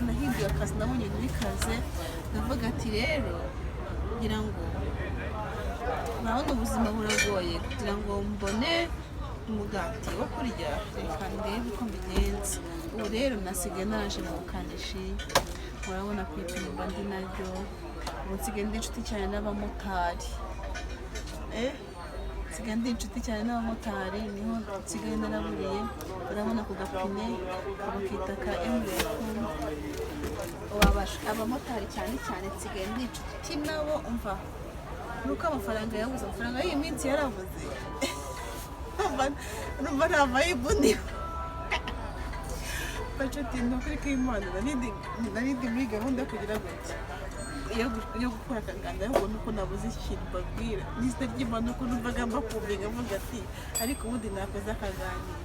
Nahinduye akazi, nabonye bikaze. Ndavuga ati rero kugira ngo, urabona ubuzima buragoye, kugira ngo mbone umugati wo kurya, reka ndebe uko mbigenza. Ubu rero nasigaye naraje mu bukanishi. Murabona ku ipine mba ndi naryo. Ubu nsigaye ndi inshuti cyane n'abamotari, nsigaye ndi inshuti cyane n'abamotari, niho nsigaye naraburiye. Urabona ku gapine bakita ka emurefu. Abamotari cyane cyane nsigaye ndi inshuti nabo. Umva, nuko amafaranga yabuze, amafaranga y'iyi minsi yarabuze. Numva nta vibe ndiho. Bacuti, ni ukuri kw'Imana, nari ndi muri gahunda yo kugira gutya, yo gukora akaganda, ahubwo nuko nabuze ikintu mbabwira n'izina ry'Imana, uko numvaga mbakumbuye, nkavuga ati ariko ubundi nakoze akaganiro.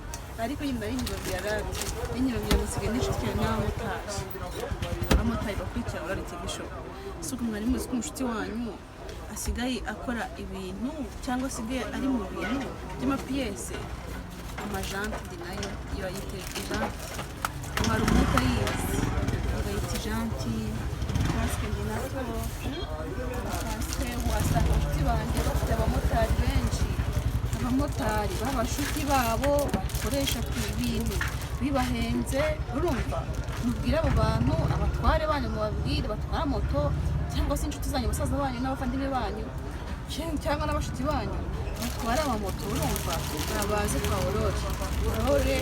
Ariko nyine nari nkibabwira rati, nkibabwira ngo nsigaye n'inshuti cyane n'abamotari. Abamotari bakurikira Aurore TV Show, si uko mwari muzi ko umushuti wanyu asigaye akora ibintu cyangwa asigaye ari mu bintu by'amapiyese, amajante ndi nayo, iyo bayita ijante, hari umuntu utayizi bagayita ijanti. Kasike ndi natwo, kasike. Wasanga abashuti banjye bafite abamotari benshi, abamotari b'abashuti babo bakoresha ku ibintu bibahenze. Urumva, mubwire abo bantu, abatware banyu, mubabwire batwara moto cyangwa se inshuti zanyu, basaza banyu n'abavandimwe banyu cyangwa n'abashuti banyu batwara amamoto. Urumva, babaze kwa Aurore. Aurore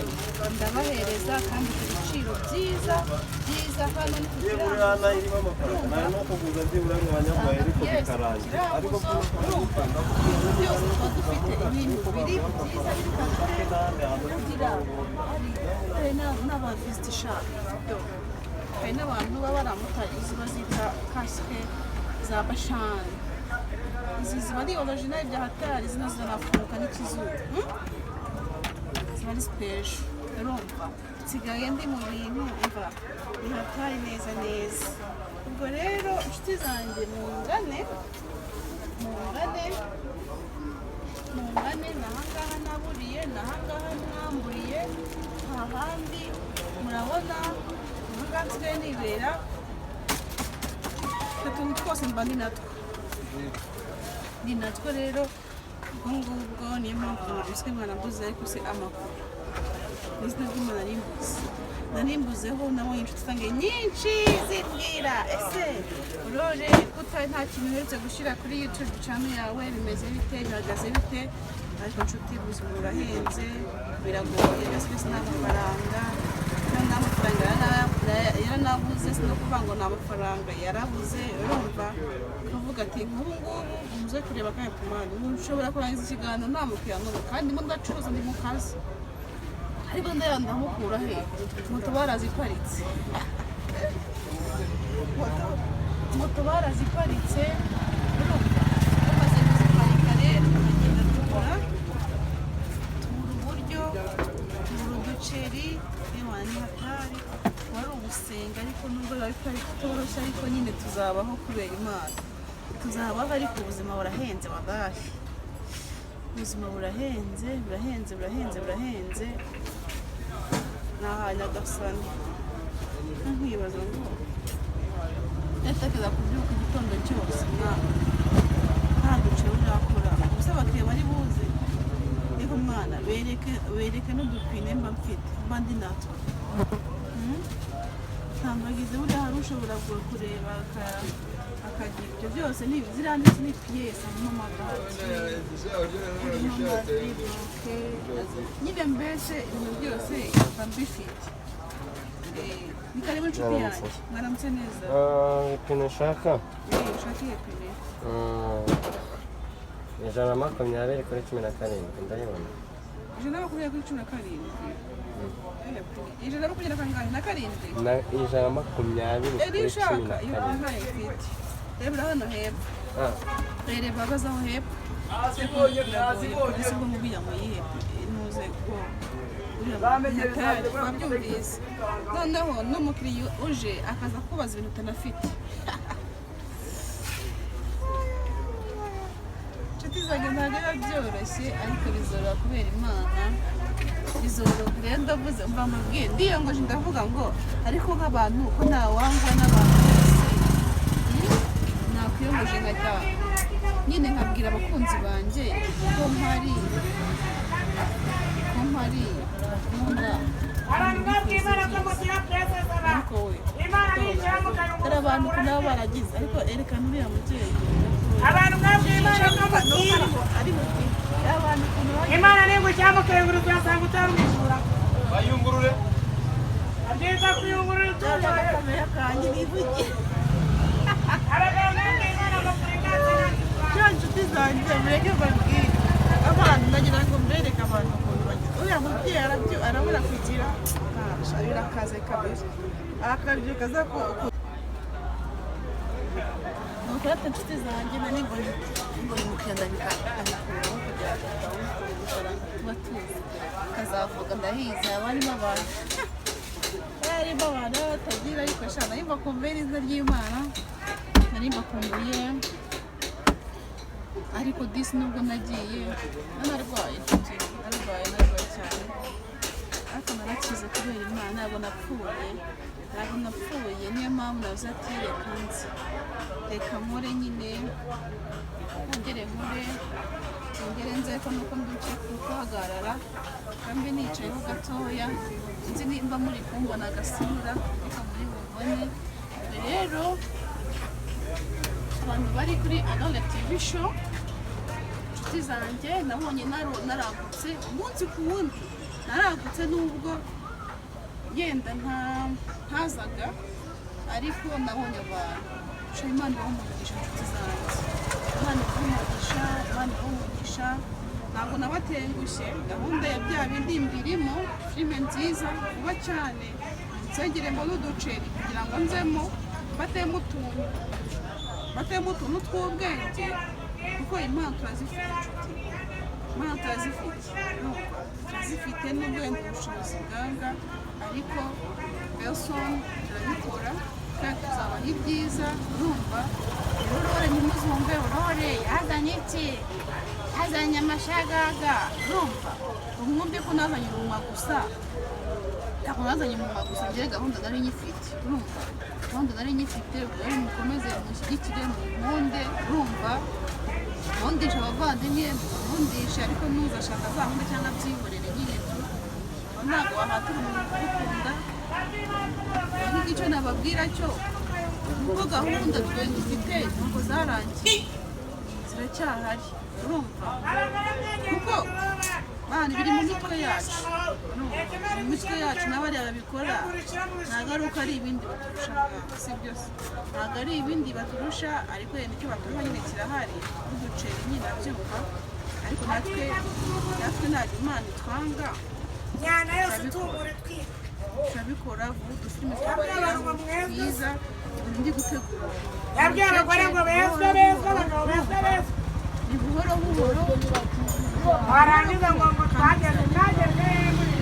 ndabahereza kandi ku biciro byiza byiza. Hano ni ku Byibura kiranguzo. irimo amafaranga nari no kuguza byibura ngo abanyaburayi, ariko Yes, bikarangira, ariko ikiranguzo, urumva, ibintu byose tuba dufite, ibintu biri byiza, biri qualité. Kugira hari n'abavisiti shaka, hari n'abantu baba ari abamotari, izi bazita kasike za bashani. Izi ziba ari original bya hatari, zino ziranafunguka n'ikizuru, Ziba ari special. Urumva, nsigaye ndi mu bintu, umva, ni hatari neza neza. Ubwo rero inshuti zanjye, mungane, mungane, mungane, ni ahangaha naburiye, ni ahangaha mwamburiye, nta handi. Murabona ahangaha nsigaye nibera, utuntu twose mba ndi natwo, ni natwo. Rero ubwo ngubwo niyo mpamvu mwabiswe mwarambuze. Ariko se amakuru, mu izina ry'Imana narimbuze, narimbuzeho. Nabonye inshuti zanjye nyinshi zimbwira: "Ese Aurore, ko nta kintu uherutse gushyira kuri YouTube channel yawe, bimeze bite, bihagaze bite?" Ariko nshuti, ubuzima burahenze, biragoye byose byose, ni amafaranga. Noneho amafaranga yaranabuze, si no kuvuga ngo ni amafaranga yarabuze. Urumva, ukavuga ati nk'ubu ngubu muze kureba akanya kumana, ubu nshobora kurangiza ikiganiro nta mukiriya n'umwe, kandi ndimo ndacuruza, ndi mu kazi, ariko ndamukura he? Moto baraziparitse, moto baraziparitse. Urumva, bamaze kuziparika rero tukagenda tubura uburyo, tubura uduceri. Ewa, ni hatari, wari ugusenga. Ariko nubwo biba bitari bitoroshye, ariko nyine tuzabaho kubera Imana, tuzabaho. Ariko ubuzima burahenze, wadahi, ubuzima burahenze, burahenze, burahenze, burahenze. Ni aha Nyagasani. Nkibaza ngo ndatekereza kubyuka igitondo cyose nta duce urakora gusa, abakiriya bari buze. Ariko mwana, bereke, bereke n'udupine mba mfite, mba ndi natwo. Ntambagize buriya hari ushobora kureba akagira ibyo byose. Ni ziriya ndetse ni piyesi, harimo amabati, harimo amaribuke nyine, mbese ibintu byose mba mbifite. Ni karibu inshuti Mwaramutse. yanjye, mwaramutse neza. Ipine nshaka. Ushaka iyihe pine? 120/17, ndayibona. 120/17. 120 na kangahe? Na karindwi? Na 120 Eri kuri cumi ushaka na iyo karindwi. Ntayo mfite. Rebera hano hepfo. Reba, bahagaze aho hepfo. Biragoye ese ubwo ngubwo ngo yihe ntuze ko uriya wabyumvise? Noneho n'umukiriya uje akaza kubaza ibintu utanafite. Inshuti. Inshuti zanjye, ntabwo biba byoroshye, ariko bizoroha kubera Imana, bizoroha. Rero ndavuze, mva mbabwiye, ndiyongoje, ndavuga ngo ariko nk'abantu ko ntawangwa n'abantu bose, nakwiyongoje nkajya nyine nkabwira abakunzi banjye ko mpari, ko mpari, bakunda. Abantu mwabwiye Imana ko mugira presence abantu. Ariko we Imana niyishyira mu kanwa. hari abantu ko nabo baragize, ariko erekana uriya mubyeyi. Abantu mwabwiye Imana ko mugira. Ari mu gihe abantu ukuntu bagize. Imana nigushyira mu kayunguruzo urasanga utari umujura. Bayungurure. Abyiza kuyungurura Ndaza itunganye. agakamera kanjye nivuge. Abagabo mwabwiye Imana ngo turigatse. Cya nshuti zanjye, mureke mbabwire abantu, ndagira ngo mbereke abantu ukuntu bagize. Uriya mubyeyi arabyo arabura kugira birakaze kabisa, akabyuka aza ku nuko rero inshuti zanjye nari mbonye mbonye umukiriya, ndabikuraho kugira ngo tutabona udufaranga tuba tuzi kazavuga. Ndahizi haba harimo abantu, harimo abantu baba batagira, ariko sha nari mbakumbuye n'izina ry'Imana, nari mbakumbuye. Ariko disi nubwo nagiye nanarwaye, inshuti, nararwaye, narwaye cyane, ariko narakize kubera Imana. Ntabwo napfuye, ntabwo napfuye. Niyo mpamvu navuze ati reka nzi, reka nkore nyine, nongere nkore, nongere nze. Ariko nuko mbyukiye kuhagarara kambe nicayeho gatoya, nzi nimba muri kumbona agasura, reka muri bubone. Rero abantu bari kuri Adole TV Show, inshuti zanjye, nabonye naragutse umunsi ku wundi, naragutse nubwo yenda ntazaga, ariko nabonye abantu. Sha Imana ibahe umugisha, inshuti zanjye, Imana ibahe umugisha, Imana ibahe umugisha. Ntabwo nabatengushye. Gahunda ya bya bindi mbirimo, filime nziza vuba cyane. Nsengere mbone uduceri kugira ngo nzemo batemo utuntu, batemo utuntu tw'ubwenge, kuko impano turazifite, inshuti, impano turazifite, urumva, turazifite nubwo wenda ubushobozi bwanga, ariko Belson turabikora kandi tuzabaha ibyiza, urumva. Rero rore ntimuzumve rore yazanye iki, yazanye amashagaga, urumva, umwumve ko nazanye urunwa gusa, ntabwo nazanye umunwa gusa. Njyewe gahunda nari nyifite, urumva, gahunda nari nyifite. Ubwo rero mukomeze mushyigikire, munkunde, urumva, nkundisha abavandimwe, nkundisha, ariko ntuzashaka azahunde cyangwa abyihorere nyine tu. Ntabwo wahatira umuntu kugukunda. Ariko icyo nababwira cyo nuko gahunda twe dufite ntabwo zarangiye, ziracyahari, urumva, kuko bana biri mu mitwe yacu, urumva, mu mitwe yacu. N'abariya babikora ntabwo ari uko ari ibindi baturusha, si byose, ntabwo ari ibindi baturusha, ariko yenda icyo baturusha nyine kirahari n'uduceri nyine, abyumva. Ariko natwe ntabwo Imana itwanga. Nyana yose itumura itwika. Turabikora vuba, udufilime tubageraho twiza ndi gutegura. Yabwiye abagore ngo bezwe bezwe, abagabo bezwe bezwe. Ni buhoro buhoro. Warangiza ngo twageze twageze muri.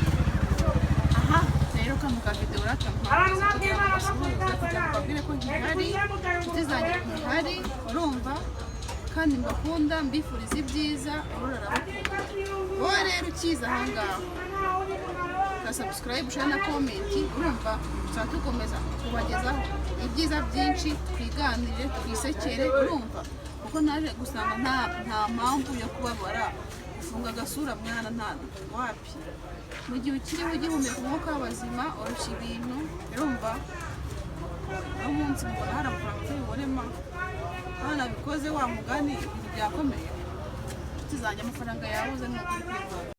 Aha rero kano ka video urakampa kugira ngo basuhuze, kugira ngo babwire ko nkihari, inshuti zanjye, nkihari, urumva, kandi mbakunda, mbifuriza ibyiza. Aurore arabakunda. Wowe rero ukiza ahangaha ka subscribe, share na comment, urumva, tuzaba dukomeza kubagezaho ibyiza byinshi, twiganirire, twisekere, urumva, kuko naje gusanga nta mpamvu yo kubabara, gufunga agasura mwana, nta wapi. Mu gihe ukiriho ugihumeka umwuka w'abazima, oroshya ibintu, urumva. Uno munsi mbona hari amafaranga tubibonemo abana bikoze wa mugani, ibintu byakomeye, inshuti zanjye, amafaranga yabuze ni ukuri kw'Imana.